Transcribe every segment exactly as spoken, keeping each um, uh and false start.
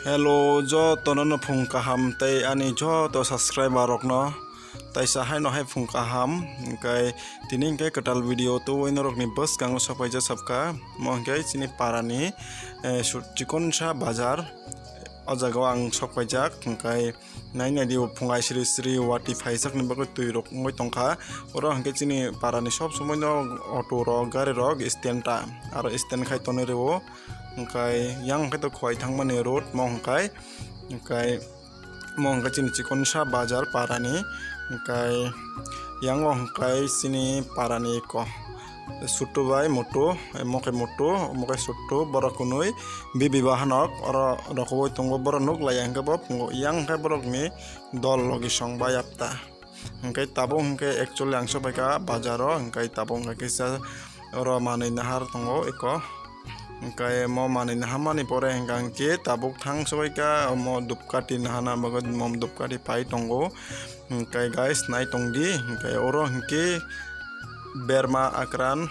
Hello, jotono no phung kaham tei ani joto subscriber rokno taisa haino hai phung kaham. Hwnkhe tini hwnkhe kwtal video tubui norokni bwskango sokpaijak sabkha. Mo hwnkhe chini parani, eh, su-, chikonsa bazar, o jagao ang sokpaijak. Hwnkhe nai nai di, o phung ai sri sri wati phaijakni bagwi twi rok wngwi tongkha. Oro hwnkhe chini parani sob somoino auto rok, gari rok stand ta, aro stand khai tonwi rwo. Hwnkhe yang hwnkhe to khowai thangmani road mo hwnkhe, hwnkhe mo hwnkhe chini chikonsa bazar parani, hwnkhe yango hwnkhe chini parani ko. Sutu bai mutu, omo khe mutu, omo khe sutu, borok kwnwi bibi bahanok oro rokhoboi tongo, borok nuk laiya hwnkhe bo phungo, yang hwnkhe borokni dol logi song bai yapta. Hwnkhe tabuk hwnkhe actually ang sopaikha bazaro, hwnkhe tabuk hwnkhe kisa oro manwi nahar tongo eko. Hwnkhe mo manwi naharmani pore hwnkhe ang khe tabuk thang sopaikha omo Dhupkathi nahana bagwi, mo Dhupkathi pai tongo. Hwnkhe guys, nai tongdi, hwnkhe oro hwnkhe berma akran,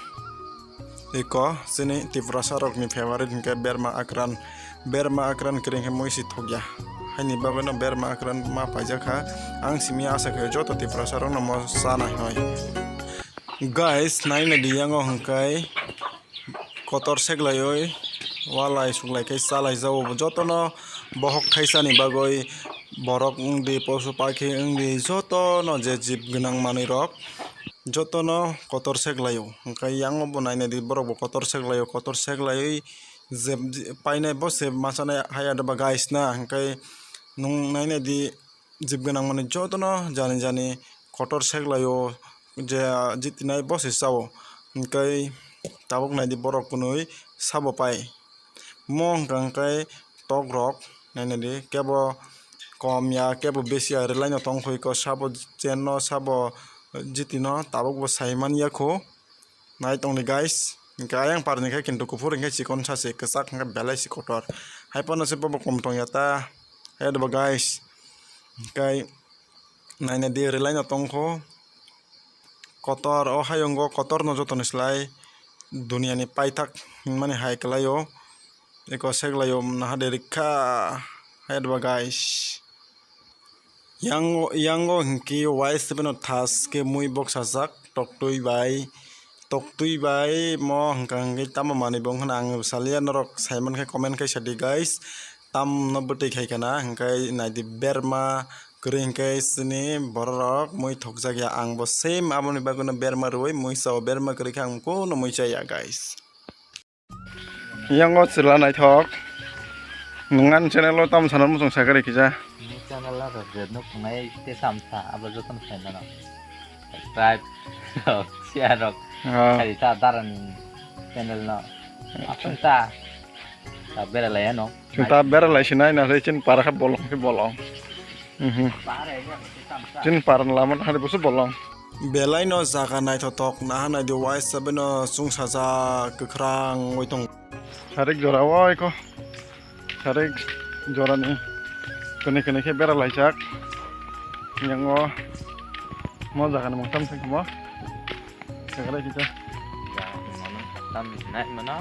eko chini Tiprasa rokni favorite hwnkhe berma akran, berma akran kwrwi hwnkhe mui si thokya, haini bagwino berma akran ma paijakha. Ang simi asa khe joto Tiprasa rokno mo chanai hwnwi. Guys, nai naidi yango hwnkhe kotor seklaiwi walai suklai khe chalaijao, bo jotono bohok thaisani bagwi borok wngdi, posu pakhi wngdi, jotono je jib gwnang manwi rok jotono kotor seklaio. Hwnkhe yango bo nai naidi borok bo kotor seklaio, kotor seklaiwi je painai bo se machanai hai adaba guys na, hwnkhe nwng nai naidi jib gwnang manwi jotono jani jani kotor seklaio, je jitinai bo se chao. Hwnkhe tabuk naidi borok kwnwi sabo pai. Mo hwnkha hwnkhe tok rok nai naidi, kebo kom ya, kebo besi ya, rwlaino tongkhu iko, sabo chen no, sabo jiti no, tabuk bo sai man ya kho. Nai tongdi guys, hwnkhe ayang parni khe kintu kuphur hwnkhe chikon sa se, kwchak hwnkhe belai se kotor. Hai phano se bobo kom tong ya ta, hai adaba guys. Hwnkhe nai naidi, rwlaino tongkho. Kotor, o hayungo kotorno jotoni slai duniani paithak hwnmani hai kwlaio. Eko seklaio, naha de rikha, hai adaba guys. Yango, yango hwnkhe Y seven o thas khe mui boksajak, toktwi bai, toktwi bai mo hwnkha hwnkhe tamo manwi bo wngkha na ang salia, norok saimankhe comment khe sadi guys. Tamno bwtwi khai khana, hwnkhe naidi berma kwrwi hwnkhe chini bororok mui thokjak ya, ang bo same aboni bagwino berma rwui mui chao, berma kwrwi khe ang kuno mui chaya guys. Yango chwla naithok. Nwng ani channel o tamo sana muchung sakha rikija. Ni channel o rok je nuk nai te sam sa abo jotono sai mano. Subscribe rok, share rok. Ah. Kari ta daran channel no. Acha. Apun ta. Ta bera lai ano. Chwng ta bera lai sinai na sai chin para kha bolong khe bolong. Mhm. Pare ya te sam sa. Chin para lama hari busu bolong. Belai no jaga naithothok naha naidi, Y seven o chwngsajak kwkhwrang oi tongo. Sarik jora o eko. Sarik jorani kwnwi kwnwi khe bera laijak. Yango mo jagani mung tamo thangkhe mo. Jaga lai kisa. Ya, mano, tam nai mano.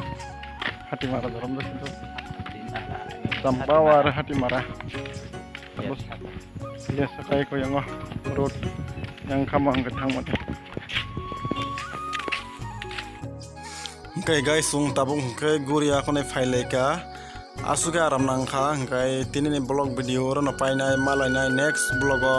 Hatimara jorom do sinto. Hatimara. Champao aro Hatimara. Yes. Yes, sakai ko yango road yang khamang ke thang mate. Hwnkhe guys, chwng tabuk hwnkhe guri akhonai phai lai kha. Aswk khe aram nang kha, hwnkhe tinini vlog video oro no painai, ma lainai next vlog o.